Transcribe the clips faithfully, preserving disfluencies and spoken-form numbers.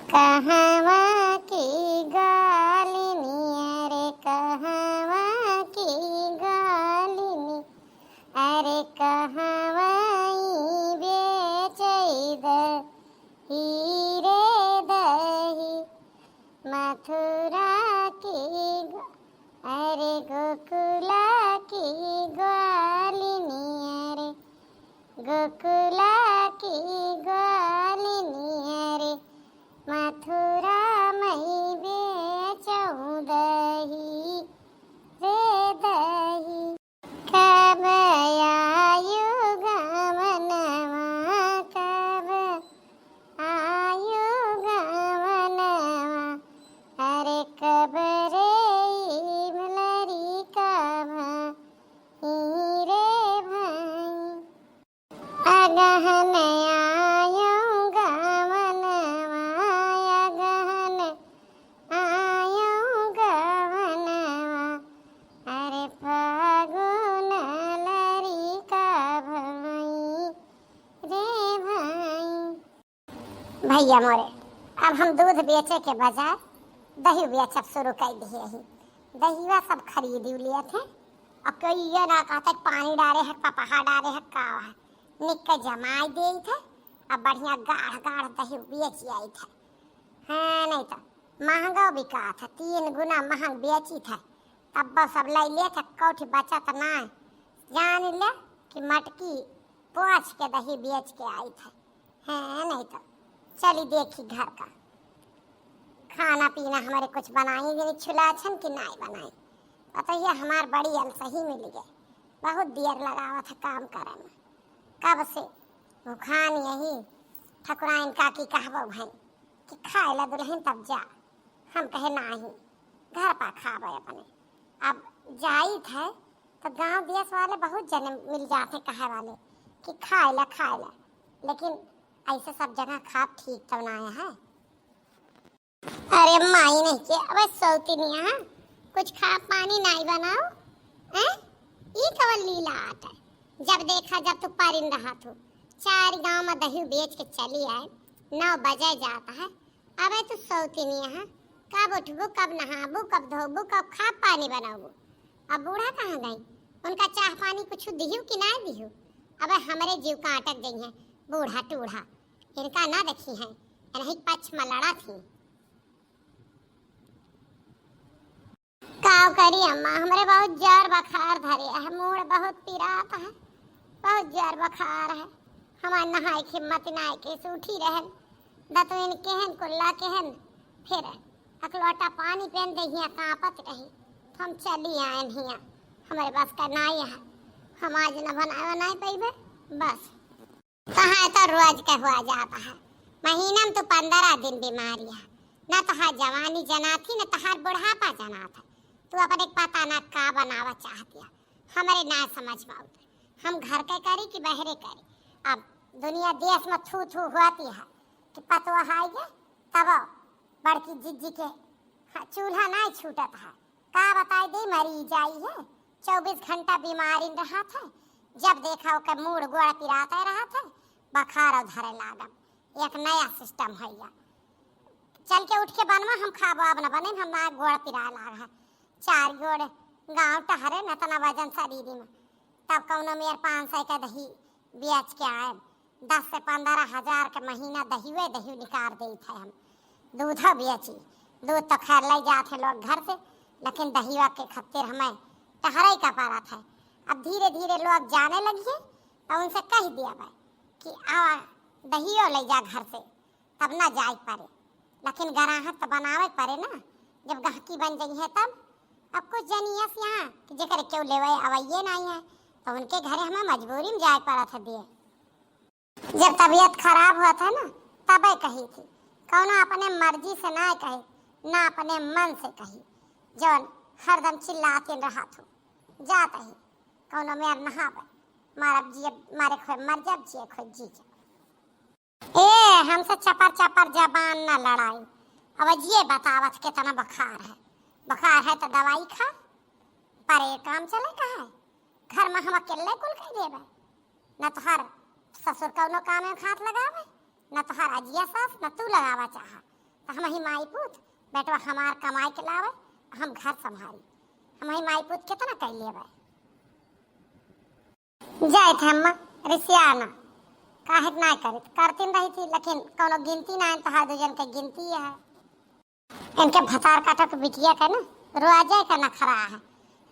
कहवा की गालिनी, अरे कहवा की गालिनी, अरे कहवा ई बेचै दही रे दही। मथुरा की ग-, अरे गोकुला की ग्वालिनी, अरे गोकुला की ग्वालिनी, अरे मथुरा मई बेचहु दही रे दही। कब आयु गवनवा, कब आयु गवनवा, अरे कब रे ई लरिका भई रे भई। अगहन आयु गवनवा, अगहन आयु गवनवा, अरे फागुन लरिका भई रे भई। भइया मोरे, अब हम दूध बेचे के बजाय दही बेचब शुरू कर दिए ही। दहिया सब खरीद लिया थे, अब कोई ये ना कहता कि पानी डारे है, पपहा डारे है, का है, निक के जमाई देई थे, अब बढ़िया गाढ़ गाढ़ दही बेच आई थे। हाँ, नहीं तो महंगा बिकात है, तीन गुना महंग बेची थे, तब सब ले ले थे, कौठी बचत ना है। जान ले कि मटकी पोछ के दही बेच के आई थे। हाँ, नहीं तो चली देखी घर का खाना पीना हमारे कुछ बनाई, यानी छुला छन कि नाई बनाई। पता ही हमार बड़ी अलसही मिल गए, बहुत देर लगावा था काम करे में। कब से भुखान यही ठकुराइन काकी कहबो भई कि खाए ला दुल्हन तब जा। हम कहे नाही, घर पा खाबे अपने। अब जाई थे तो गांव देश वाले बहुत जने मिल जाते कहे वाले कि खाए ला, खाए ला, लेकिन ऐसे सब जगह खाब ठीक तो ना है। अरे माई नहीं के, अबे सौतिनिया, कुछ खा पानी नाई बनाओ, हैं? ई कवन लीला आत है? जब देखा जब तू पारिन रहा तू, चार गांव में दही बेच के चली आए, नौ बजे जाता है, अबे तू सौतिनिया, कब उठबू, कब नहाबू, कब धोबू, कब खा पानी बनाबू? अब बूढ़ा कहाँ गई? उनका चाह पानी कुछ दिहू कि ना दिहू? अबे हमरे जीव का अटक गई है बूढ़ा टूढ़ा। इनका ना देखी है, इन्हीं पक्ष में लड़ा थी। काव करी अम्मा, हमरे बहुत जोर बुखार धरे है, मूड़ बहुत पिरात है, बहुत जोर बुखार है। हमार नहाए के हिम्मत नाई के, से उठी रहन, दतुइन केहन, कुल्ला केहन, फिर एक लोटा पानी पेन दे हिया कांपत रही। हम चली आयन हिया, हमरे बस का नाई है, हम आज न बनाए बनाए पइबे। बस। तहार तो रोज के हुआ जाता है। महीना में तो पंद्रह दिन बीमारी है। ना तहार जवानी जनात ही, ना तहार बुढ़ापा जनात है। तू अपने पता ना का बनावा चाहती है, हमरे ना समझ में आवत है। हम घर के करी कि बहरे करी? अब दुनिया देश में थू थू होती है कि पतोह आई है, तब बड़की जिज्जी के, हाँ, चूल्हा ना छूटत है। का बताई दे, मरी जाई है, चउबीस घंटा बीमारिन रहत है। जब देखा ओके मूड़ गोड़ पिराते रहत है, बुखार और धरे लागल। एक नया system है या। चल के उठ के बनवा, हम खाबो, अब न बने, हम ना गोड़ पिराए लाग है। चार गोड़ गाँव टहरे न तना वजन शरीर में। तब कौनो मेर पाँच सौ के दही बेच के आए, दस से पन्द्रह हजार के महीना दहिवे दही निकाल देत है हम। दूधो बेची, दूध तो खैर ले जात है लोग घर से, लेकिन दहिवा के खातिर हमें टहरे का पड़त है। अब धीरे धीरे लोग जाने लगिए, तो उनसे कह दिया भाई कि आवा दहियो ले जा घर से, तब ना जाए पड़े, लेकिन ग्राहक तो बनावे पड़े ना, जब गहकी बन जाई है तब। अब कुछ जनी अस यहाँ कि जेकर केहू लेवे आवइये नाई है, तो उनके घरे हमें मजबूरी में जाए पड़त है दिए। जब तबीयत खराब होत है ना, तबे कही थी, कौनो अपने मर्जी से ना कही, ना अपने मन से कही, जौन हरदम चिल्लातिन रहत हो, जात ही कौनो मेर नहावे, मारब जिए, मारे खोए मर जाब, जिए खोए जी जाब। ए, हमसे चपर चपर जबान न लड़ाई। अब ये बतावत केतना बुखार है। बुखार है तो दवाई खा, पर एक काम चले कहा है, घर में हम अकेले कुल कह देबे। न तोहार ससुर कौनो काम में हाथ लगावे, न तोहार अजिया सास, न तू लगावा चाहा। तो हम ही माई पूत, बेटवा हमार कमाई के लावे, हम घर संभारी। हम ही माई पूत कितना कर लेवे। जाइत है अम्मा, रिसिया ना, काहे के ना करित, करतीन रही थी, लेकिन कौनो गिनती ना है, तो हर दो जन के गिनती है। इनके भतार काटो के बिटिया का ना, रोजे का नखरा है।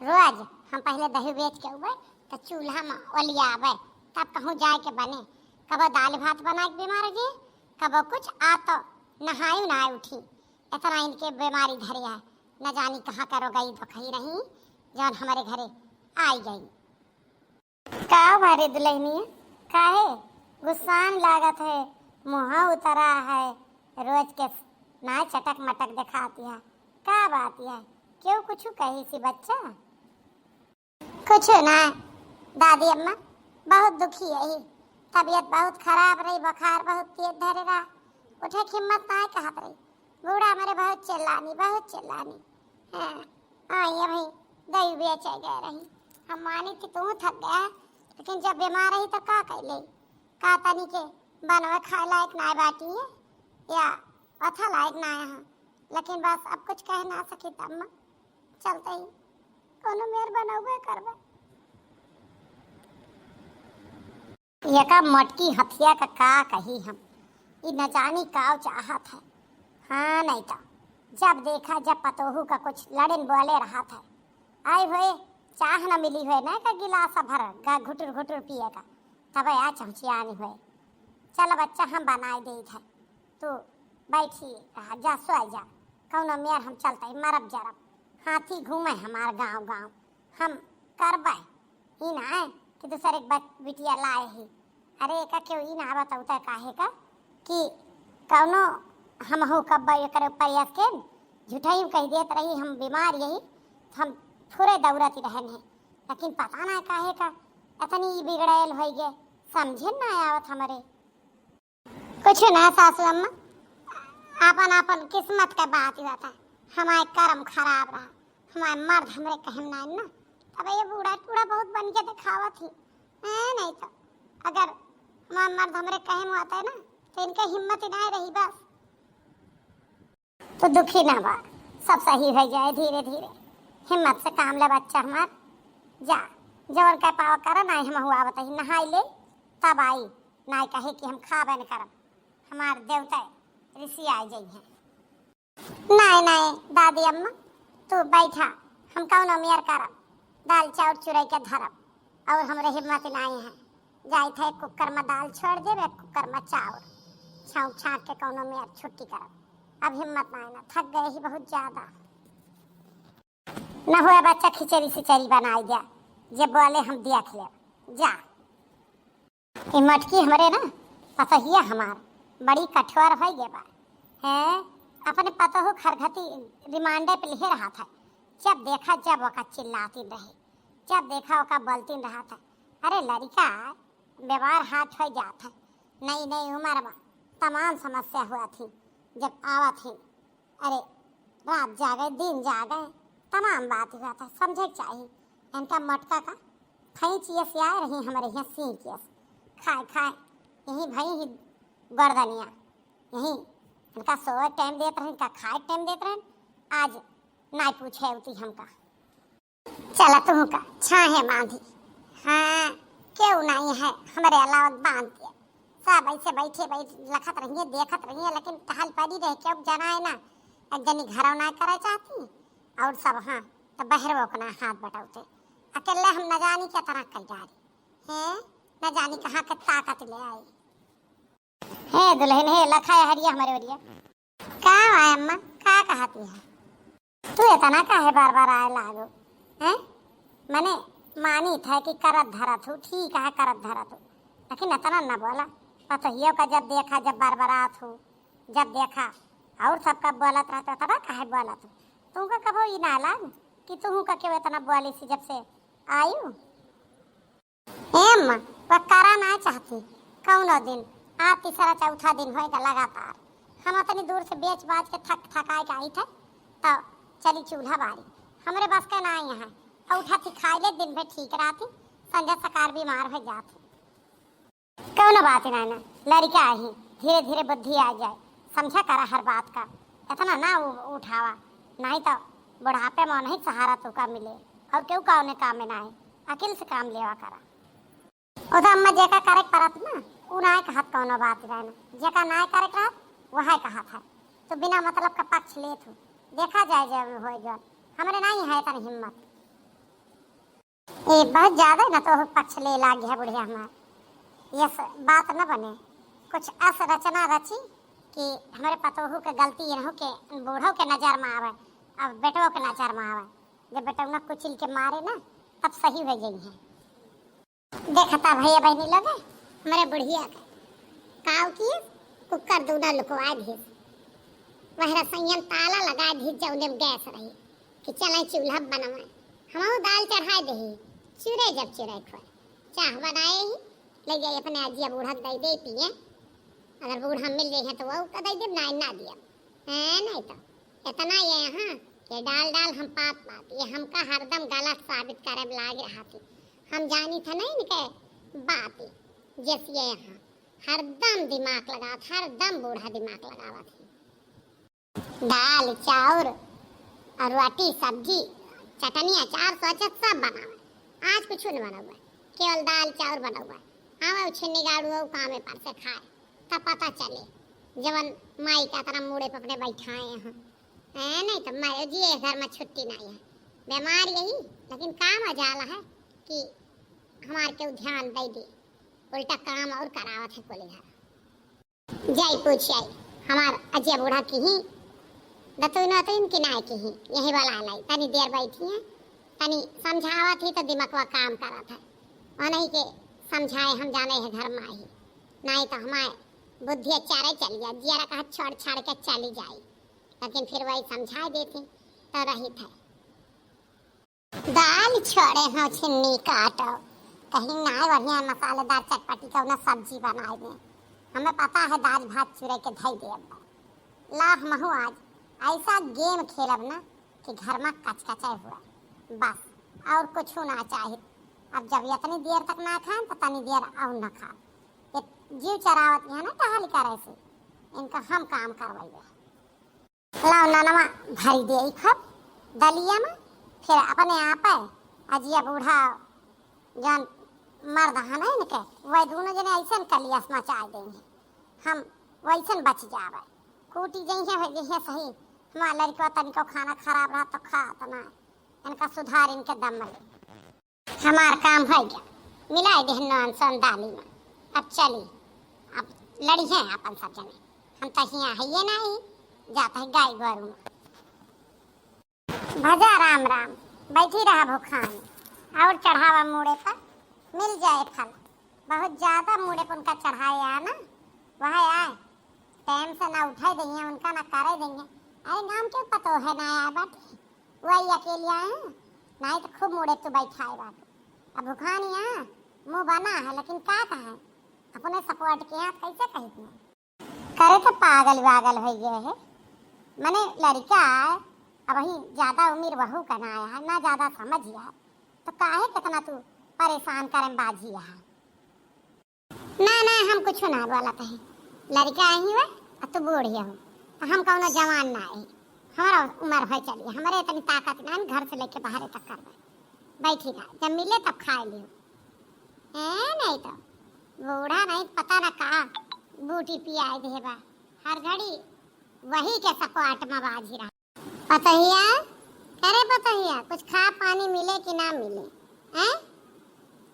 रोज हम पहले दही बेच के उबे, तो चूल्हा में ओलियावे, तब कहूँ जाए के बने। कबो दाल भात बना के बीमार जी, कबो कुछ, आ तो नहाई ना उठी। इतना इनके बीमारी धरे है, न जानी कहाँ का रोगई धोखई रही, जौन हमारे घरे आई गई। का भा रे दुलहिनिया, काहे गुस्सान लागत है, मुँह उतरा है, रोज के ना चटक मटक देखाती है, का बात है, क्यों कुछ कही सी बच्चा? कुछ ना दादी अम्मा, बहुत दुखी है ही, तबीयत बहुत खराब रही, बुखार बहुत तेज धरे रहा, उठे के हिम्मत ना कहत रही, बूढ़ा मेरे बहुत चिल्लानी, बहुत चिल्लानी। हाँ, आई अभी दही बेचे गए रही। हम मानी थी तू थक गया, लेकिन जब बीमार रही तो का कैले? का तनी के बनवे खाए लायक ना बाटी है या अथा लायक ना है, लेकिन बस अब कुछ कह ना सकी तब चलते ही कोनो मेर बनौबे करबे। एका मोटकी हथिया का का कही हम, ई न जानी काव चाहत है। हाँ, नहीं तो जब देखा जब पतोहू का कुछ लड़िन बोले रहत है, आई हुए चाह न मिली हुए ना का गिलास भर गा घुटुर घुटुर पिए का, तबे आ चहुचियानी हुए। चल बच्चा, हम बनाए देत है, तू बैठी रहा, जा सोए जा, कौनो मेर हम चलते मरब जरब, हाथी घूमे हमार गाँव गाँव, हम करबे। ई ना है कि दूसरे के बच-, बिटिया लाए ही। अरे, एका क्यों ई ना बतावता काहे का कि कौनो हमहू कब्बा एकरे ऊपर यस के झूठा ही कह देत रही, हम बीमार यही, हम थोड़े दौड़त रहन है, लेकिन पता ना काहे का इतनी ई बिगड़ैल होई गए, समझे ना आवत हमरे। कुछ ना सासू अम्मा, आपन आपन किस्मत का बात ही बता। हमारे कर्म खराब रहा, हमारे मर्द हमरे कहे में ना, तब ये बूढ़ा टूढ़ा बहुत बन के दिखावत ही। हैं, नहीं तो अगर हमारे मर्द हमरे कहे में होते ना, तो इनके हिम्मत ही नहीं रही बस। तो दुखी ना बा, सब सही हो जाए धीरे धीरे। हिम्मत से काम ले बच्चा हमार, जा जवन कह पावा करा, ना हम हुआ बताई, नहाई ले तब आई, ना कहे कि हम खाबे न करब, हमार देवता ऋषि आ जाई हैं। नहीं नहीं दादी अम्मा, तू बैठा, हम कौनो मेर करब, दाल चाउर चुरई के धरब, और हमरे हिम्मत नहीं है। जाइत है कुकर में दाल छोड़ देबे, कुकर में चाउर छौंक छाँक के कौनो मेर छुट्टी करब। अब हिम्मत नहीं ना, थक गए ही बहुत ज्यादा। न हुआ बच्चा, खिचड़ी सिचड़ी बनाई द्या, जे बोले हम देख लेब। जा। ई मटकी हमरे ना पतोहिया हमार बड़ी कठोर होइ गे बा। हैं, अपने पतोहू खरघती रिमांडे पे लिहे रहत है। जब देखा जब ओका चिल्लातीन रहे, जब देखा ओका बोलतीन रहत है। अरे लड़िका, बीमार हाथ होइ जात है, नई नई उम्र में तमाम समस्या हुआ थी। जब आवत ही अरे, रात जागे, दिन जागे, तमाम बात हुआ था, समझे के चाही। इनका मटका का खैंचियस आए रही हमरे यहाँ सींचियस, खाए खाए यही भई ही गर्दनिया, यही इनका सोए टाइम देत रहन, इनका खाए टाइम देत रहन। आज नाई पूछे उती हमका। चला तुहू का छाहे बांधी। हाँ, केहू नहीं है हमरे अलावा बांध के। सब ऐसे बैठे बैठ लखत रहिए, देखत रहिए, लेकिन टहल पड़ी रहे, केहू जनाए ना। एक जनी घरौ ना करे चाहती और सब हाँ, तो बहरवो को ना हाथ बटावते। अकेले हम न जानी क्या तरह कई डारी हैं, न जानी कहाँ के ताकत ले आई। हे दुल्हन, हे लखा है हरिया हमरे ओरिया। का आय अम्मा, का कहती है? तू इतना काहे बार बार आए लागो, हैं? मने मानी था कि करत धरत हूँ, ठीक है करत धरत हूँ, लेकिन इतना न बोला। पतोहियो का जब देखा, जब बरबरात हूँ, जब देखा और सबका बोलत रहते, इतना काहे बोलत हूँ? तुमका कबो ई ना लाग कि तुहू का केहू इतना बोली सी जब से आयु? ए अम्मा, वो करा ना चाहती। कौनो दिन, आ तीसरा चौथा दिन होएगा लगातार। हम इतनी दूर से बेच बाज के थक थकाए के आई थे, तो चली चूल्हा बारी। हमरे बस के ना आई है, और उठा थी खाए ले, दिन भर ठीक रहती, संझा सकार बीमार हो जाती। कौनो बात ना ना, लड़का ही, धीरे धीरे बुद्धि आ जाए, समझा करा हर बात का। इतना ना उ-, उठावा, नाहीं तो बुढ़ापे में नहीं सहारा तुका मिले, और केहू कौने काम में नाहीं। अकिल से काम लेवा करा। ओ तो अम्मा, जेका करे के परत ना, उ नाहीं कहत कौनो बात रहना, जेका नाहीं करे के रहत, वह कहत है। तो बिना मतलब का पक्ष लेत हूँ, देखा जाए जे होए जौन, हमरे नाहीं है इतनी हिम्मत। ये बहुत ज्यादा ना तो पक्ष ले लाग है बुढ़िया हमार। ये स-, बात न बने, कुछ अस रचना रची कि हमरे पतोहू के गलती इनहू के बूढ़ो के नजर में आवे, अब बेटवो के नजर में आवे। जब बेटौना कुचिल के मारे ना, तब सही हो गई है। देखता भैया बहनी लोग, हमरे बुढ़िया के काव की कुकर दूना लुकवा दिस। वह रसोईया में ताला लगा दिस, जौने में गैस रही कि चले चूल्हा बनवाए। हमहू दाल चढ़ाए देही, चुरे जब चुरे खोए, चाह बनाए ही, ले जाए अपने अजिया बूढ़ा के दे दे पिए। अगर बूढ़ा मिल जाए तो वो का दे दे, ना, ना दिया। हैं, नहीं तो इतना ये यहाँ के डाल डाल हम पात पात, ये हमका हरदम गलत साबित करे में लाग रहा थी। हम जानी था नहीं इनके बात, जैसे ये यहाँ हरदम दिमाग लगावत, हरदम बूढ़ा दिमाग लगावत है। दाल, चाउर और रोटी, सब्जी, चटनी, अचार, सोचत सब बनावे। आज कुछ न बनौबे, केवल दाल, चाउर बनौबे। आवे उ छिन्नी गाड़ू, उ कामे पर से खाए, तब पता चले, जवन माई का तरह मूड़े पर अपने बैठाए हैं। हैं, नहीं तो मैं जी, ये घर में छुट्टी नहीं है। बीमार यही, लेकिन काम आ जाला है कि हमार केहू ध्यान दे दे, उल्टा काम और करावत है कुल घर। जाई पूछ आई हमार अजिया बूढ़ा की ही, दतुइन वतुइन की नाय की ही, यही वाला लाई, तनी देर बैठी है, तनी समझावत ही तो दिमकवा काम करत है। वनही के समझाए हम जाने है घर माही, नाई तो हमारे बुद्धि चारे चली जाए, जियरा कहा छोड़ छाड़ के चली जाई, लेकिन फिर वही समझाए देती तो रही थे। दाल छोड़े हो छिन्नी काटो, कहीं ना बढ़िया मसालेदार चटपटी कौनो सब्जी बनाए दे। हमें पता है दाल भात चुरे के धई दे। अब ला हमहू आज ऐसा गेम खेलब ना कि घर में कचकचाए हुआ, बस और कुछ ना चाहिए। अब जब इतनी देर तक ना खाएं तो तनी देर और ना खाएं। ये जीव चरावत है ना टहल करे से, इनका हम काम करवाइए। लाओ ननवा भरी दे ई खब दलिया में, फिर अपने आप है अजिया बूढ़ा जौन मर्द हन इनके, वह दोनों जने ऐसन कलियस मचाए देंगे, हम वैसन बच जावे। कूटी जइहे हो जइहे सही, हमार लड़कवा तनिको खाना खराब रहा तो खा तो ना, इनका सुधार इनके दम में। हमार काम हो गया, मिलाई देहन नौन सन दाली में। अब चली, अब लड़ी हैं अपन सब जने, हम तो हियाँ है ये नहीं, जाता है गाय गोरू में। भजा राम राम, बैठी रहा भुखान, और चढ़ावा मूड़े पर, मिल जाए फल। बहुत ज्यादा मूड़े पर उनका चढ़ाए आ ना, वह आए, टाइम से ना उठाए देंगे उनका, ना करे देंगे। अरे नाम क्यों पतो है ना आए बाटे, वही अकेले आए हैं, नहीं तो खूब मूड़े तू बैठाए बाटे। अब भुखान यहाँ मुँह बना है, लेकिन का कहे, अपने सपोर्ट के हाथ कैसे कही तू? करे तो पागल वागल हो गए है। मने लड़का है, अब ही ज्यादा उम्र बहू का ना आया है, ना ज्यादा समझ है, तो काहे कितना तू परेशान करे में बाझी है? ना, ना, हम कुछ ना बोलत है। लड़का आई हुए, अब तू बूढ़ हो, तो हम कौनो जवान ना है। हमारा उम्र हो चली, हमारे इतनी ताकत ना है, घर से लेके बाहर तक करबे। बैठी रहा, जब मिले तब खाए लियो। ए, नहीं तो बूढ़ा नहीं, पता ना का बूटी पियाए दे बा। हर घड़ी वही के सपोर्ट में बाजी रहा। पतोहिया, करे पतोहिया, कुछ खा पानी मिले कि ना मिले, हैं?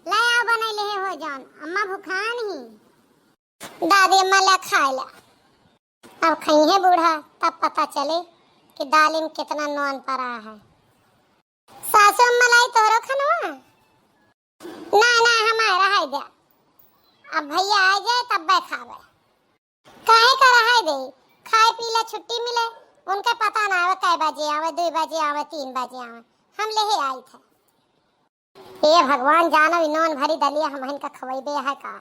ले आओ, बनाई ले हो जौन, अम्मा भुखान ही। दादी अम्मा ले खाए ला। अब खइहे बूढ़ा, तब पता चले कि दाली में कितना नून पड़ा है। सासू अम्मा लाई तोरो खनवा? ना, ना, हमारे रहाई दे। अब भैया आ जाए तब खावे। काहे का रहाई दे? खाए पी ला छुट्टी मिले, उनके पता ना आवे कै बजे आवे, दो बजे आवे, तीन बजे आवे। हम लेहे आई थे। हे भगवान, जानो ई नून भरी दलिया हमहन का खवैबे है का?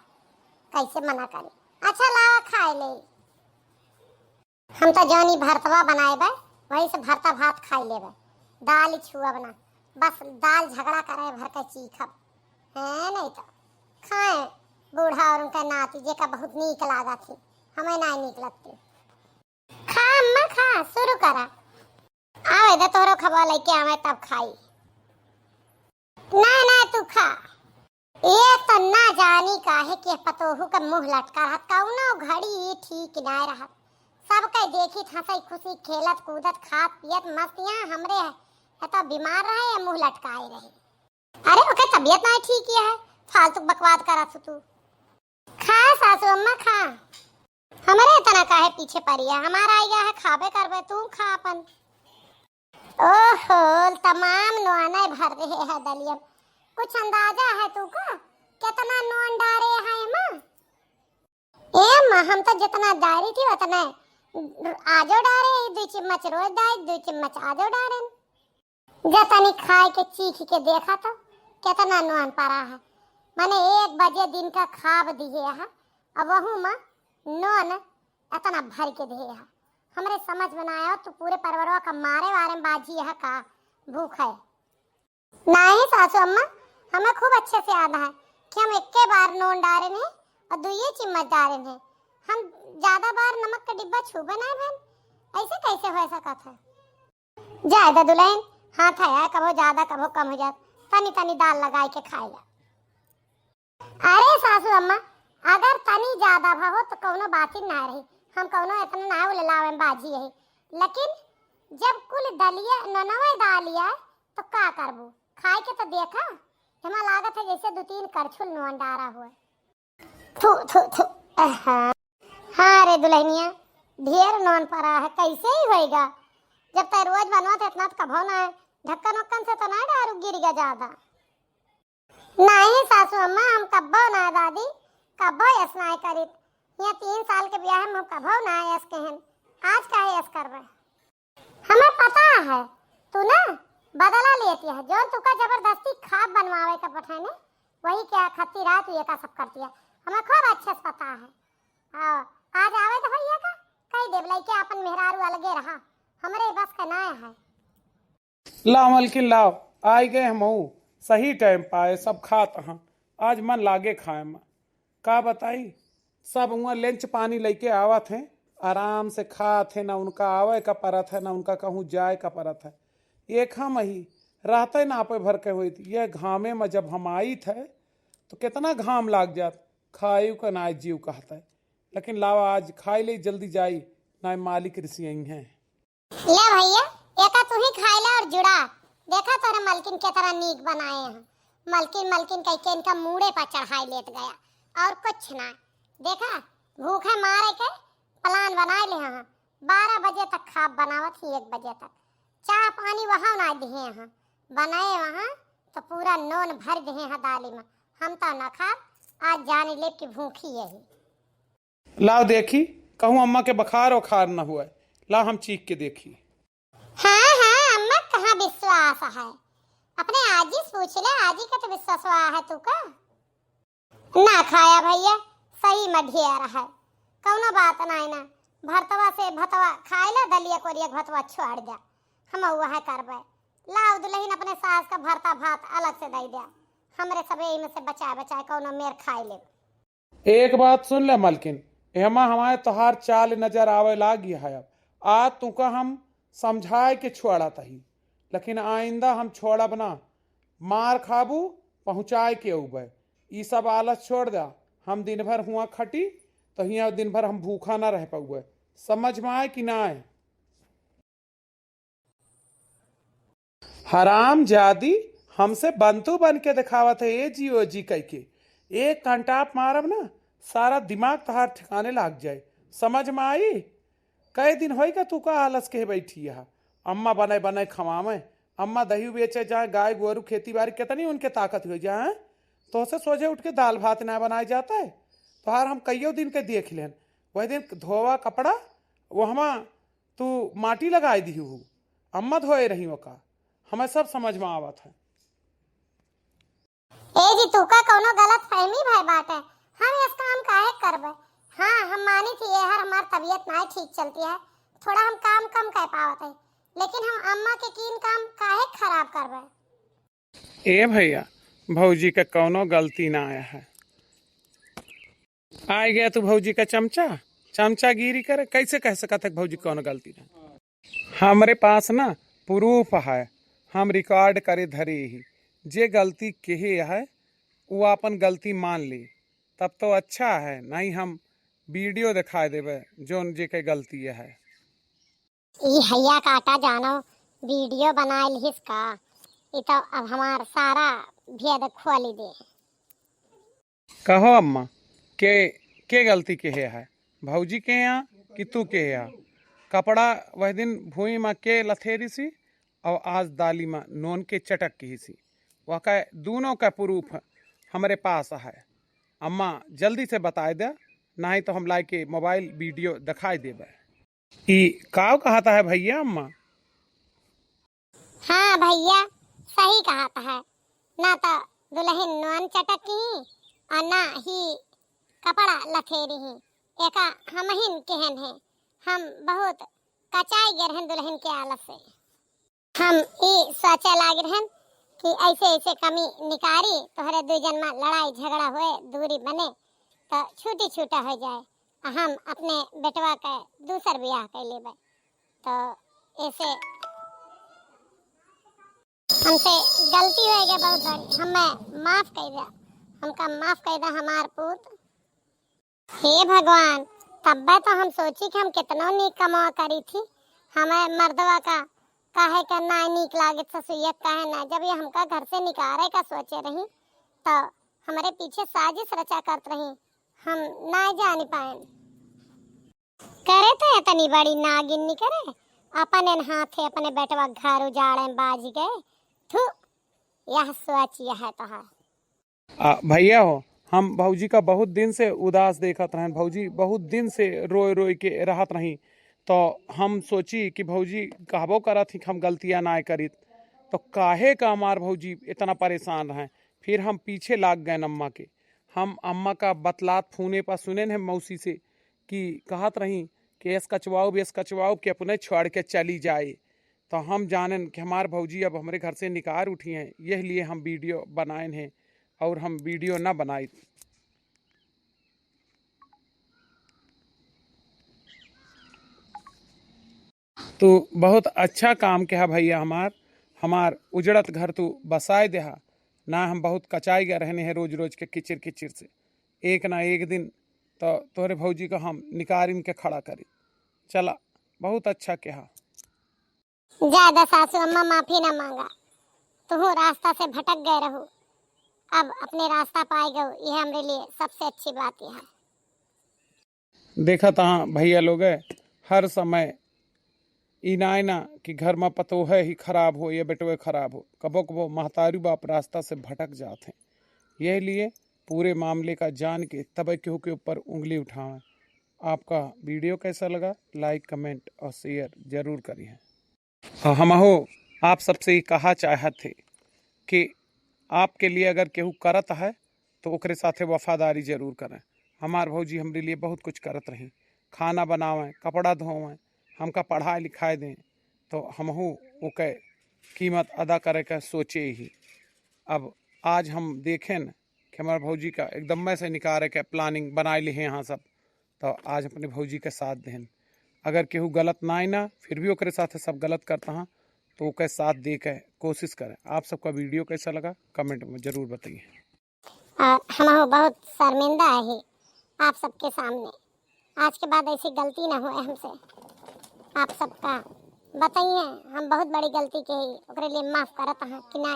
कैसे मना करी? अच्छा लावा खाए ले। हम तो जौन ई भरतवा बनाए बे, वही से भरता भात खाई लेबे। दाल ही छुअब ना, बस दाल झगड़ा करे भर के चीखब। हैं नहीं तो खाए बूढ़ा और उनका नाती, जेका बहुत नीक लागत ही, हमें ना नीक लगती। खा अम्मा खा, सुर आवे दे तोहरो खबा लइके आवे तब खाई। ना, ना, तू खा। एक तो ना जानी काहे के पतोहू का मुँह लटका रहत, कउनो घड़ी ई ठीक नाय रहत। सबके देखित हँसई खुशी खेलत कूदत खात पियत मस्तियाँ हमरे है तो बीमार रहे या मुँह लटकाए रहे। अरे ओके तबियत नाय ठीक है, फालतू बकवाद करत हु तू। खा सासू अम्मा खा। हमरे इतना काहे पीछे पड़ी है, हमारा आइगा है खाबे करबे, तू खा अपन। ओहो, तमाम नोने भर रहे है दलिया। कुछ अंदाजा है तू का, कितना नोन डारे है माँ? ए माँ, हम तो जितना डारी थी उतना आजो डारे, दुई चम्मच रोज डारे, दुई चम्मच आजो डारे। जा तनी खाए के चीख के देखा तो, कितना नोन परा है। माने एक बजे दिन का खाब दिहे है, अब वहू माँ नोन इतना भर के दिहे है। हमरे समझ में ना आया, तू पूरे परिवारवा का मारे वारे में बाजी है का भूख है? नाहीं सासू अम्मा, हमें खूब अच्छे से याद है कि हम एक्के बार नून डारे हैं और दुइये चम्मच डारे हैं। हम ज्यादा बार नमक का डिब्बा छूबे नाहीं भन, ऐसे कैसे हो सकत है? जाए दे दुल्हन, हाथ है, कभो ज्यादा कभो कम हो जात, तनी तनी दाल लगाए के खाए जा। अरे सासू अम्मा, अगर तनी ज्यादा भा हो तो कउनो बात ही ना रही, हम कउनो इतना ना उललावे बाजी है, लेकिन जब कुल दलिया ननवे डालिया तो का करबू? खाए के तो देखा, हमें लागत है जैसे दो तीन करछुल नोन डारा हुआ। थू, थू, थू। अहा। हाँ रे दुल्हनिया, ढेर नोन परा है, कैसे ही होएगा? जब तय रोज बनवा थे इतना तो कभो ना है, ढक्कन वक्कन से तो ना डारू गिर गया ज्यादा। नाहीं सासू अम्मा, हम कब्बो ना दादी, कब्बो यस नाय करित। ये तीन साल के ब्याह में हम कब्बो ना यस कहन, आज काहे यस करबे? हमें पता है तू ना बदला लेती है, जो तुका जबरदस्ती खाब बनवावे का पठाने, वही क्या खातिर है तू ये का सब करती है, हमें खूब अच्छे से पता है। हाँ, आज आवे तो भैया का कही देब लइके अपन मेहरारू अलगे रहा, हमरे बस का ना है। लाव मलकिन लाव, आइ गए हमहू, सही टाइम पाए, सब खात हैं। आज मन लागे खाए में, का बताई, सब उहाँ लंच पानी लइके आवत हैं, आराम से खात हैं, ना उनका आवे का परत है, ना उनका कहूँ जाए का परत है। एक हम ही रहते ना पे भर के होइत, यह घामे में जब हम आइत है तो कितना घाम लाग जात, खायु का ना जीव कहता है। लेकिन लावा आज खाई ले, जल्दी जाई, ना मालिक रिसियई हैं। ले भैया, एका तू ही खाए ले और जुड़ा। देखा तोरे मलकिन केतना नीक बनाए हैं। मलकिन, मलकिन कह के इनका मूड़े पर चढ़ाई लेत गया और कुछ ना। देखा, भूखे मारे के प्लान बनाए ले हैं। बारह बजे तक खाब बनावत ही एक बजे तक। चाह पानी वहाँ ना दिए हैं, बनाए वहाँ तो पूरा नोन भर दिए हैं दाली में। हम तो ना खाब, आज जान लेब कि भूखी यही। लाव देखी, कहूँ अम्मा के बखार उखार न हुए। लाव हम चीख के देखी। हाँ, हाँ, अम्मा कहाँ विश्वास है? अपने आजी से पूछ ले, आजी का तो विश्वास हुआ है तू का? ना खाया भैया, सही में ढेर है, कउनो बात नाहीं ना। भरतवा से भतवा खाए ला, दलिया कोरिया के भतवा छोड़ द्या, हम वह करबे। लाव दुल्हन अपने सास का भरता भात अलग से दे द्या, हमरे सब यही में से बचाए बचाए कउनो मेर खाए ले। एक बात सुन ले मलकिन, एहमा हमारे तोहार चाल नजर आवे लागी है। अब आज तुका हम समझाए के छोड़त ही, लेकिन आइंदा हम छोड़ब ना। मार खाबू, पहुँचाए के अउबे। ई सब आलस छोड़ द्या। हम दिन भर हुआँ खटी, तो हियाँ दिन भर हम भूखा ना रह पउबे। समझ में आए कि ना आए? हराम जादी, हमसे बंतू बन के देखावत है, ए जी ओ जी कह के। एक कंटाप मारब ना, सारा दिमाग तोहार ठिकाने लाग जाए। समझ में आई? कई दिन होई का तू का आलस के बैठी है? अम्मा बने बने खवावे, अम्मा दही बेचे जाए, गाय गोरू खेती बारी, कितनी उनके ताकत हो जाए। तोहसे सोझे उठ के दाल भात ना बनाए जाता है। तोहार हम कईयो दिन के देख लेन, वही दिन धोवा कपड़ा, वो हमा तू माटी लगाए दिहू हू, अम्मा धोए रही ओका। हमें सब समझ में आवत है। ए जी, तू का कउनो गलत फहमी भय बाटे? हम यस काम काहे करबे? हाँ, हम मानी थी, ये हर हमार तबीयत नाय ठीक चलती है, थोड़ा हम काम कम कर पावत है, लेकिन हम अम्मा के कीन काम काहे खराब करबे? ए भैया, भौजी का कउनो गलती ना आया है। आइ गया तू भौजी का चमचा, चमचागिरी करे। कैसे कह सकत है भौजी कउनो गलती ना? हमरे पास ना proof है, हम record करे धरे ही। जे गलती केहे है, उ आपन गलती मान ली, तब तो अच्छा है, नहीं हम video देखाए देबे जौन जे के गलती है। ई हैया काटा जानो, video बनाए लिहिस का? ई तो अब हमार सारा भेद खोली दे। कहो अम्मा, के, के गलती केहे है? भौजी के यहाँ कि तू के यहाँ? कपड़ा वह दिन भुई मा के लथेरी सी और आज दाली मा नून के चटक किहिसी। वह कहे, दूनों का proof हमरे पास है। अम्मा, जल्दी से बताए दे, नहीं तो हम लाइके mobile video देखाई देबे। ई काव कहत है भैया अम्मा? हाँ भैया, सही कहत है। ना तो दुलहिन नोन चटकी और ना ही कपड़ा लथेरी ही। एका हमहिन केहन है, हम बहुत कचाई गए रहन दुलहिन के आलस से। हम ई सोचे लाग रहन कि ऐसे ऐसे कमी निकारी तोहरे दू जन में लड़ाई झगड़ा होए, दूरी बने, तो छूटी छूटा हो जाए, आ हम अपने बेटवा के दूसर बियाह कर लेबे। तो ऐसे हमसे गलती हो गई बहुत बड़ी, हमें माफ कर दे, हमका माफ कर दे हमार पूत। हे भगवान, तब्बे तो हम सोची कि हम कितनो नीक कमवा करी थी, हमें मर्दवा का काहे का ना नीक लागत ससुइया, काहे ना, जब ये हमका घर से निकारे का सोचे रही, तो हमरे पीछे साजिश रचा करत रही, हम ना जान पाएन। करे तो इतनी बड़ी नागिन निकरे, अपन इन हाथे अपने बेटवा घर उजाड़े बाज गए। थू, यह सोच यह तो है। आ, भैया हो, हम भौजी का बहुत दिन से उदास देखत रहन। भौजी बहुत दिन से रोए रोए के रहत रही, तो हम सोची कि भौजी कहबो करत ही कि हम गलतियाँ ना करीत, तो काहे का हमार भौजी इतना परेशान रहें। फिर हम पीछे लाग गए अम्मा के। हम अम्मा का बतलात फोने पर सुनेन है मौसी से कि कहत रही कि एस कचवाउब, एस कचवाउब कि अपने छोड़ के चली जाए। तो हम जानेन कि हमार भौजी अब हमरे घर से निकार उठी हैं, यह लिए हम video बनाएन हैं, और हम video ना बनाइत। तू बहुत अच्छा काम किहा भैया हमार, हमार उजड़त घर तू बसाए देहा, ना हम बहुत कचाई गए रहने हैं रोज रोज के किचिर किचिर से। एक ना एक दिन तो तोहरे भौजी को हम निकारिन के खड़ा करी। चला, बहुत अच्छा किहा। ज्यादा सासू अम्मा माफी ना मांगा, तुहू रास्ता से भटक गए रहू, अब अपने रास्ता पाए गऊ, यह हमरे लिए सबसे अच्छी बात यह है। देखत हाँ भैया लोग, हर समय ई नाय ना कि घर में पतोह ही खराब हो या बेटवे खराब हो, कबो कबो महतारी बाप रास्ता से भटक जात हैं। यह लिए पूरे मामले का जान के तब केहू के ऊपर उंगली उठावें। आपका video कैसा लगा, like, comment और share जरूर करिए। और हमहू आप सबसे ही कहा चाहत थे कि आपके लिए अगर केहू करत है तो ओकरे साथे वफादारी जरूर करें। हमार भौजी हमरे लिए बहुत कुछ करत रही, खाना बनावें, कपड़ा धोवें, हमका पढ़ाए लिखाए दें, तो हमहू ओके कीमत अदा करे के सोचे ही। अब आज हम देखें कि हमार भौजी का एकदम में से निकारे के planning बनाए लिए हैं यहाँ सब, तो आज अपने भौजी के साथ देहन। अगर केहू गलत ना आई ना, फिर भी ओकरे साथे सब गलत करता हाँ, तो ओके साथ दे के कोशिश करें। आप सबका video कैसा लगा, comment में जरूर बताइए। और हमहू बहुत शर्मिंदा है आप सबके सामने, आज के बाद ऐसी गलती ना होए हमसे। आप सबका बताइए, हम बहुत बड़ी गलती के ही, ओकरे लिए माफ करत हाँ कि ना।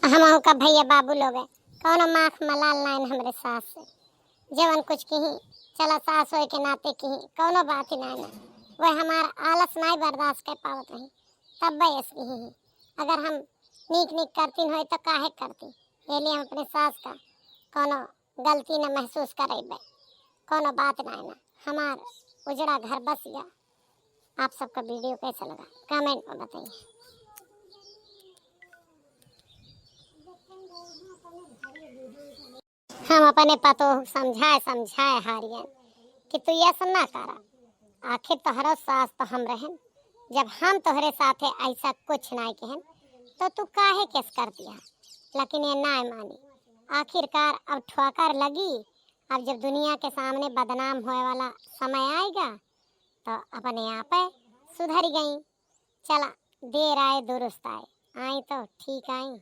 हमहू का भैया बाबू लोग कौनो माख मलाल नाइन हमरे सास से, जवन कुछ किही, चला सास होए के नाते किही, कौनो बात ही नाइन। वह हमार आलस नाई बर्दाश्त कर पावत रही, तब बयस किही। अगर हम नीक नीक करतीन होई तो काहे करती, ये लिए हम अपने सास का कौनो गलती न महसूस करइबे, कौनो बात नाई ना। हमार उजड़ा घर बस गया। आप सबका video कैसा लगा, comment में बताइए। हम अपने पतोह समझाए समझाए हारियन कि तू ऐसा ना करा, आखिर तोहरो सास तो हम रहन, जब हम तोहरे साथे ऐसा कुछ ना कहन तो तू काहे केस कर दिया? लेकिन ये ना मानी, आखिरकार अब ठोकर लगी। अब जब दुनिया के सामने बदनाम होए वाला समय आएगा तो अपने आप सुधरि गई। चला, देर आए दुरुस्त आए, आई तो ठीक आई।